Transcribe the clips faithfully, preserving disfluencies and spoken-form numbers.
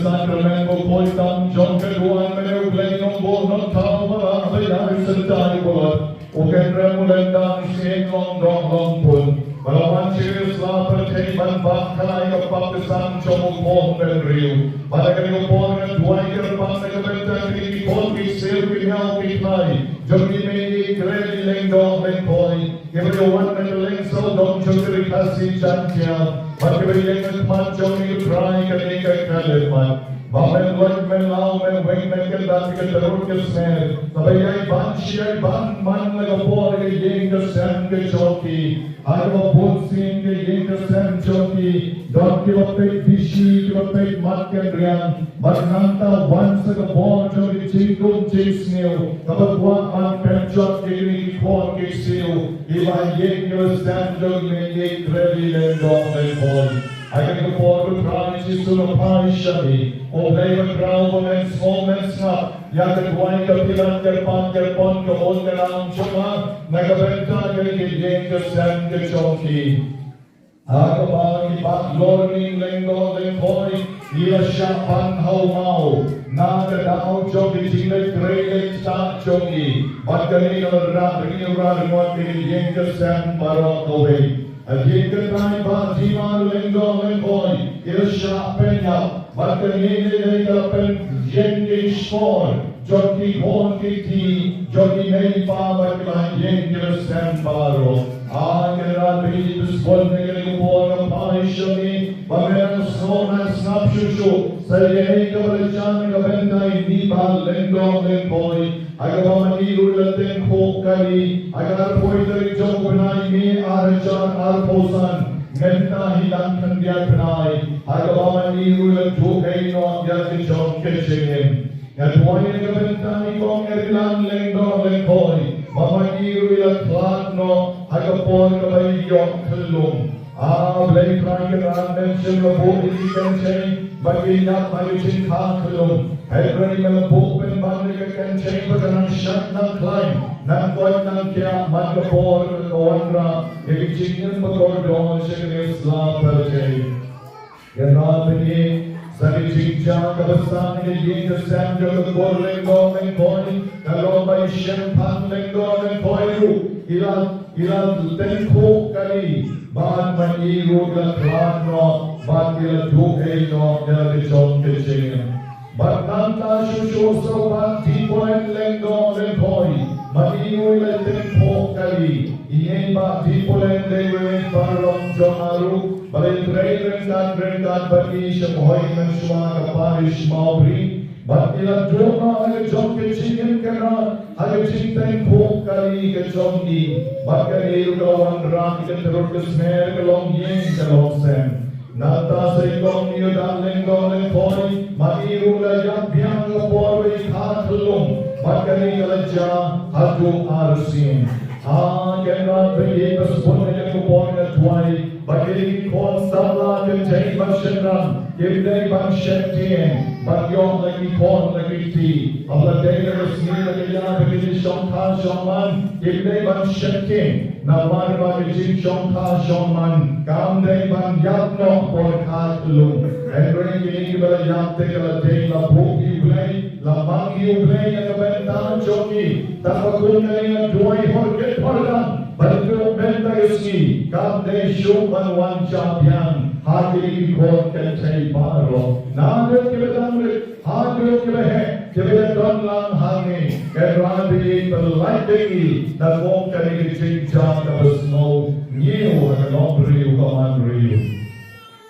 Sakramen ba poi tam jong ka duwan, me U Blei Nongbuh Nongthaw ba la ba ïaid syrtai bulat. U kynrem u lyndang sien long doh long pun. Ba la wan sha ka sla pyrthei ban bat khlaiñ ka pap ka sam jong u khun bynriew. Bad ha kane ka por nga duwai kyrpad na ka bynta kine ki khun ki ksiew ki miaw ki khlai jong ngi, me i kren i lyngdoh lyngkhoi. Kiba ïa wan na ka lyngsaw dong jong ka Ri Khasi Jaiñtia bad kiba ïeng ha khmat jong ngi, U Trai, kane ka khyllipmat. Ba men lait men law, men weng men kyndat ïa ka tyrut ka smer, kaba ïai ban shi ïai ban man la ka por ka ïing ka sem ka jong ki. Ha kaba bun sien ka ïing ka sem jong ki don kiba peit bishi, kiba peit mat kynriang. Bad nangta wan sa ka bor jong ka jingdum jingsniew kaba kwah ban pynjot ïa kine ki khun ki ksiew kiba ha ïing kiba sem jong ngi, me i kren i lyngdoh lyngkhoi. Ha kane ka por, U Trai Jisu, nga phai sha me, U Blei ba khraw, ba men sngew men sngap ïa ka duwai ka pyrkhat kyrpad kyrpon ka bun ka nam jong nga na ka bynta kane ka ïing ka sem ka jong ki. Ha kaba ki bat lorning lyngdoh lyngkhoi, ngi la shah pan ha u maw na ka daw jong ka jingleit trei leit ktah jong ngi. Bad kane ka la rah rngiew rah rngot ïa ka ïing ka sem baroh kawei. Hadien kata i Bah Dhima lyngdoh lyngkhoi, i la shah pynïap. Bad kane ka dei ka la pynïeng ïa i shkor jong ki khun ki kti jong ki mei pa bad ki ba ïeng ki la sem baroh. A Kynrad, ba ïeit ba sbun, ha kane ka por nga phai sha me ba men nang sngap nang sngap shuh shuh sa ïa kaei kaba la jia na ka bynta i Bah lyngdoh lyngkhoi. Ha kaba ma i ruh i la tyngkhuh kali ha ka arphew tarik jong u bnai May ar hajar arphew san, mynta hi dang khyndiat bnai. Ha kaba ma i ruh i la duh ei noh ïa ka jong ka jingim. Nga duwai na ka bynta i Kong Erilan lyngdoh lyngkhoi ba ma i ruh i la khlad noh ha ka por kaba i ïoh khyllung. A Blei Trai Kynrad, men shym la buh ïa ki kynthei ba kin ïap ha ka jingkha khyllung. Hynrei men la buh pynban ïa ka kynthei ba kan nang shait nang khlaiñ, nang koit nang khiah man ka por ka wanrah ïa ka jingim ba kordor sha kane ka sla pyrthei. Kynrad ba ïeit, sa ka jingjia kaba sah ha ka ïing ka sem jong ka kur lyngdoh lyngkhoi ka long ba i Shemphang lyngdoh lyngkhoi ruh i la i la tyngkhuh kali bad ma i ruh i la khlad noh bad i la duh ei noh ïa la ka jong ka jingim. Bad nangta shuh shuh sa u Bah Dipolen lyngdoh lyngkhoi, ma i ruh i la tyngkhuh kali. I Bah Dipolen dei uwei u paralok jong nga ruh ba la ïatrei ryngkat ryngkat bad i sha Bhoi Mynshuwa ka parish Mawbri. Bad i la duh noh ha ka jong ka jingim Kynrad ha ka jingtyngkhuh kali ka jong i. Bad kane ruh ka la wanrah ïa ka tyrut ka smer, ka longïing ka longsem. Nangta sa i Kong Newdah lyngdoh lyngkhoi, ma i ruh la ïap biang ha ka por ba i kha khyllung. Bad kane ka la jia haduh arsien. A Kynrad ba ïeit ba sbun, ha kane ka por nga duwai ba kine ki khun samla kynthei bad shynrang kim dei ban sheptieng ban ïoh la ki khun la ki kti. Haba la dei la ka sngi la ka ïa ba ki shongkha shongman, kim dei ban sheptieng. Namar ba ka jingshongkha shongman kam dei ban ïap noh por kha khyllung. Hynrei kine kiba la ïap te ka la dei la buh ïa U Blei, la mang ïa U Blei na ka bynta jong ki. Tang ba kum kane nga duwai hor kit hor dang ba na ka bynta ka sngi kam dei shuh ban wan jia biang ha kine ki khun kynthei baroh. Naduh kiba dang rit haduh kiba heh, kiba ïadon lang hangne, Kynrad ba ïeit, pynlait ïa ngi na kum kane ka jingjia kaba sngewñiew ha ka nongbriew ka manbriew.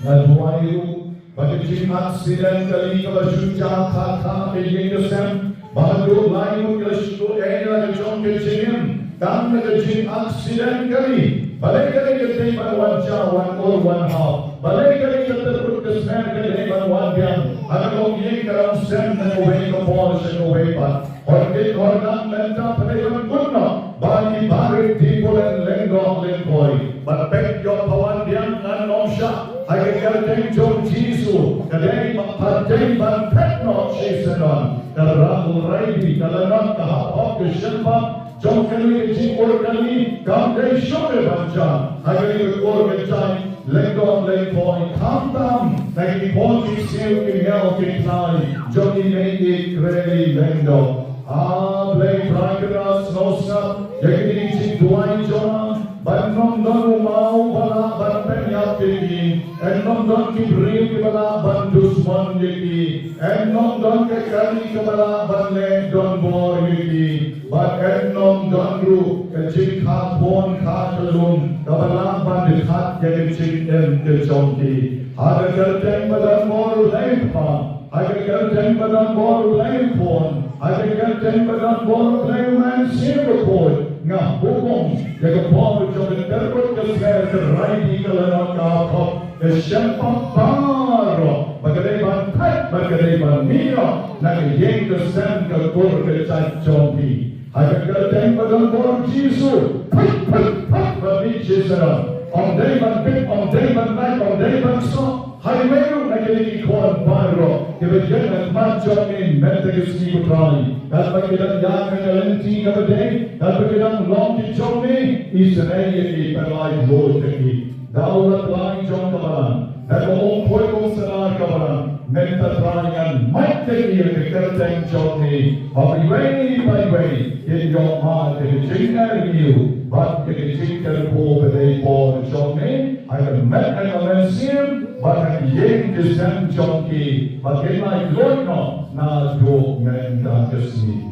Nga duwai ruh ba ka jingaccident kali kaba shu jia kha kha ha ka ïing ka sem, ba haduh lai ngut ki la shu ïeh ïa la ka jong ka jingim tang na ka jingaccident kali. Balei kane ka dei ban wan jia wan ur wan haw? Balei kane ka tyrut ka smer ka dei ban wan biang ha ka longïing ka longsem na kawei ka por sha kawei pat? Hor kit hor dang, mynta phi dei ban kut noh ba i Bah Dipolen lyngdoh lyngkhoi. Bad peit, ïoh pha wan biang, ngan ym shah. Ha ka kyrteng jong Jisu ka dei ba pha dei ban phet noh shisyndon. Ka rah u raibi, ka lanot, ka hap hok, ka shyrkhei jong kane ka jingïohi kane kam dei shuh ban jia ha kane ka kur ka jaiñ. Lyngdoh lyngkhoi, khamtam na ki khun ki ksiew ki miaw ki khlaiñ jong i Mei Ïeit Kreli Lyngdoh. A Blei Trai Kynrad sngewsngap ïa kine ki jingduwai jong nga, ban ym don u maw ba lah ban pynïap ïa ki, yn ym don ki briew kiba lah ban dusmon ïa ki, yn ym don ka kali kaba lah ban leh donbor ïa ki. Bad yn ym don ruh ka jingkha khun kha khlum kaba lah ban dkhat ïa ka jingim ka jong ki. Ha ka kyrteng ba donbor U Blei Kpa, ha ka kyrteng ba donbor U Blei Khun, ha ka kyrteng ba donbor U Blei U Mynsiem Bakhuid, nga hukum ïa ka bor jong ka tyrput ka smer ka raidi ka lanot ka hok, ka shempap baroh, ba ka dei ban thait, ba ka dei ban mih noh na ka ïing ka sem ka kur ka jait jong phi. Ha ka kyrteng ba donbor Jisu, phut, phut, phut, ba mih shisha. Ym dei ban bit, ym dei ban lait, ym dei ban soh. Highway ruh na kine ki khun baroh kiba ïeng ha khmat jong me mynta ka sngi, ko Trai. Katba ki dang ïaid ha ka lynti kaba dei, katba ki dang long ki jong me, isynei ïa ki, pynlait lut ïa ki da u laplai jong ka balang, da ka umkhuid umsalar ka balang. Mynta Trai ngan mait ïa ki ha ka kyrteng jong me, ba iwei pa iwei kin ïoh mad ïa ka jingkyrkhu bad ïa ka jingkyrkhu ba dei por jong me, ha ka met ka mynsiem bad ha ka ïing ka sem jong ki, ba kin lait lut noh naduh mynta ka sngi.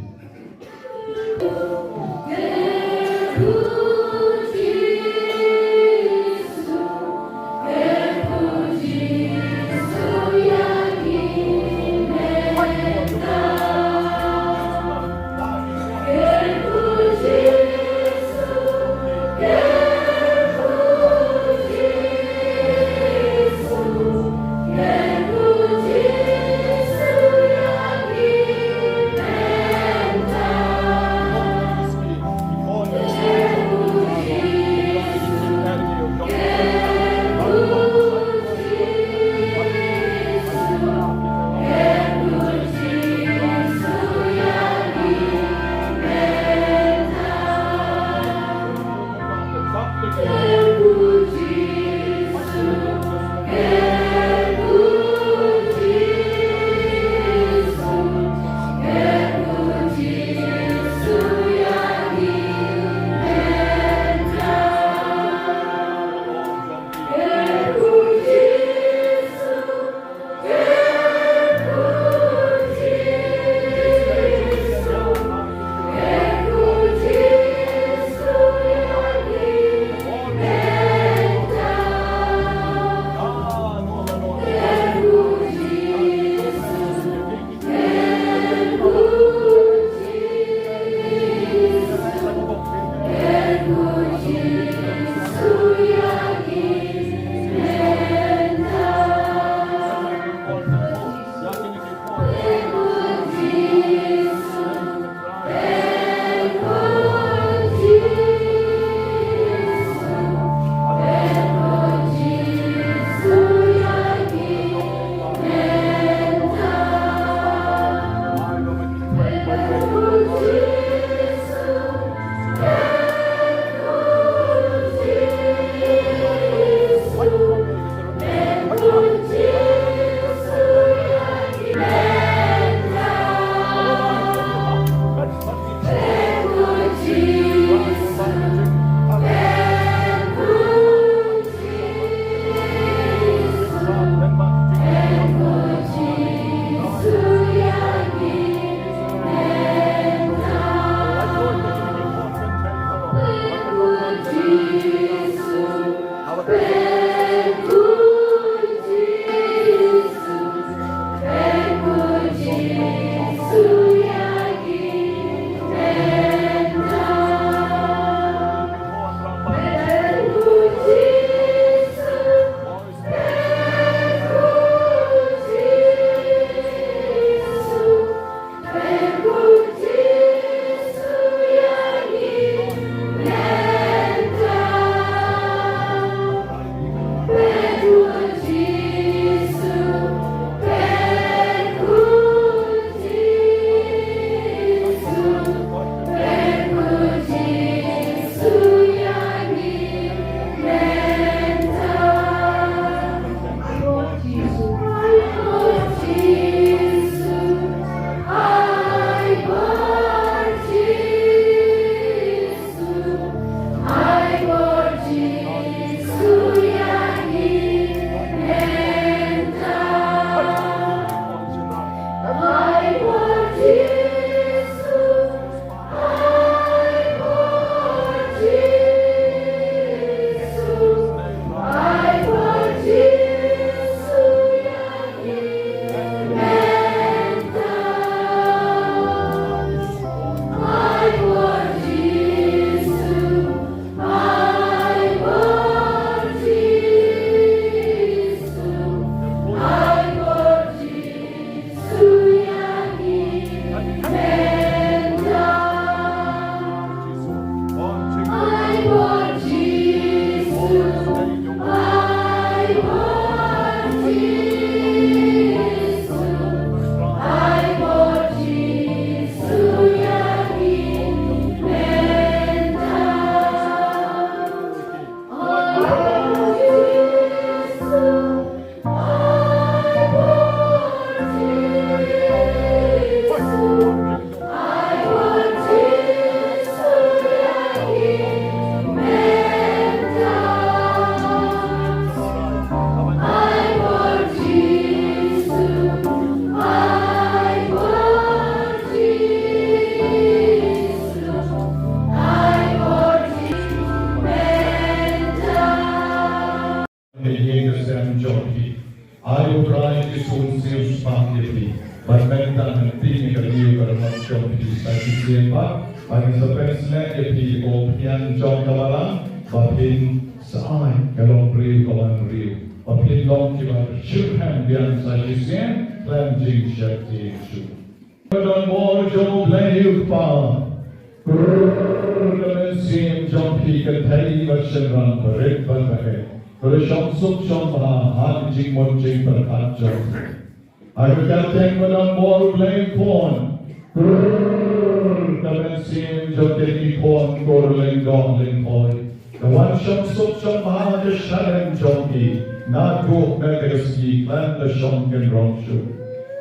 Spah ïa phi. Bad mynta hynrei ka riew ka rangmat jong phi sa shisien pat. Bad ngi sa pynsngew ïa phi ko Umphniang jong ka balang. Ba phin sa ai ka longbriew ka wanriew. Ba phin long kiba shu hem biang sa shisien khlem jingsheptieng shuh. Ka don bor jong U Blei U Kpa. Brrr, ka mynsiem jong phi ka thei bad shynrang, barit bad baheh. Ka la shong suk shong bha ha ka jingmut jingpyrkhat jong phi. Ha ka kyrteng ba don bor U Blei U Khun. Brrr, ka mynsiem jong kine ki khun kur lyngdoh lyngkhoi. Ka wan shong suk shong bha ha ka shalem jong ki. Naduh mynta ka sngi khlem da shong kynrong shuh.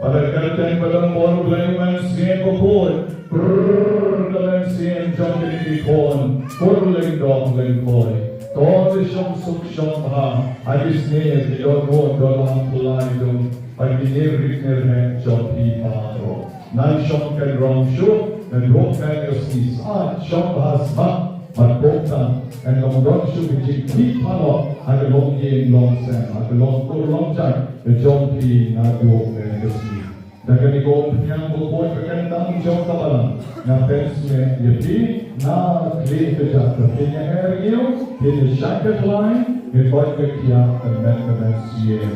Bad ha ka kyrteng ba don bor U Blei U Mynsiem Bakhuid. Brrr, ka mynsiem jong kine ki khun kur lyngdoh lyngkhoi. To da shong suk shong bha ha ki sngi ki dohnud dohlam phyllai dung. Bad kine rit ne rheng jong phi baroh. Nai shong kynrong shuh, naduh mynta ka sngi sa shong bha sbah, bad kumta, yn ym don shuh ka jingkhih palat ha ka longïing longsem, ha ka longkur longjait ka jong phi naduh mynta ka sngi. Da kane ka Umphniang bakhuid ba kyntang jong ka balang, nga pynsngew ïa phi, nga kyrpad ba phin ïa her ïew, phin ïa shah kyrpad, phin koit ka kiad ka met ka mynsiem.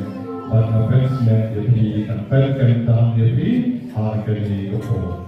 Bad nga pynsngew ïa phi, nga pynkyntang ïa phi ha kane ka por.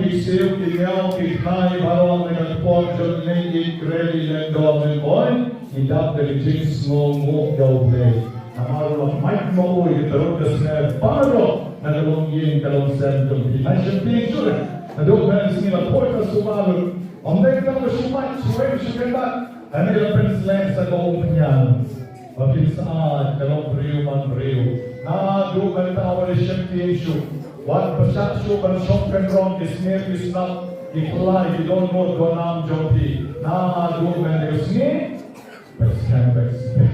Ki siew ki niaw ki khnai baroh na ka por jong ngi, ngi kren ïa ka lyngdoh mynshuwa, ngi dap da ka jingsngewnguh ïa U Blei. Namar u la mait mo u ïa ka rud ka smer baroh na ka longïing ka longsem jong phi. Nai sheptieng shuh. Naduh mynne ka sngi la poi ka suba ruh. Ym dei ka ba shu mait shu weng shu kynbat. Kane la pynsleh sa ka umphniang. Ba phin sa ai ka long briew man briew. Naduh mynta wat sheptieng shuh. Wat pyrshah shuh ban shong kynrong ki snier ki snap ki khlai ki dohnud dohnam jong phi. Naduh mynta ka sngi. Pyrshang pyrshang.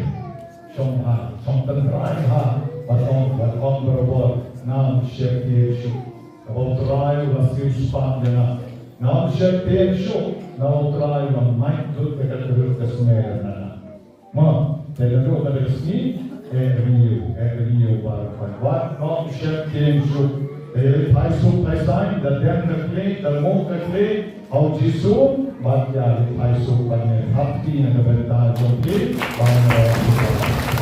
Shong ha, shong tynrai ha. Wat ong, wat ong barabor. Ngam sheptieng shuh. Kaba U Trai u la siew spah ïa nga. Ngam sheptieng shuh. Na U Trai u la mait lut ïa ka rud ka smer na nga. Mo, te naduh kata ka sngi, eh, renew, eh, renew baroh. Wat ngam sheptieng shuh. Te ïa phai suk phai saiñ, da dem ka khlieh, da nguh ka khlieh, ha U Jisu, bad ïa phai suk ban ïa hap ti na ka bynta jong phi, ban ïa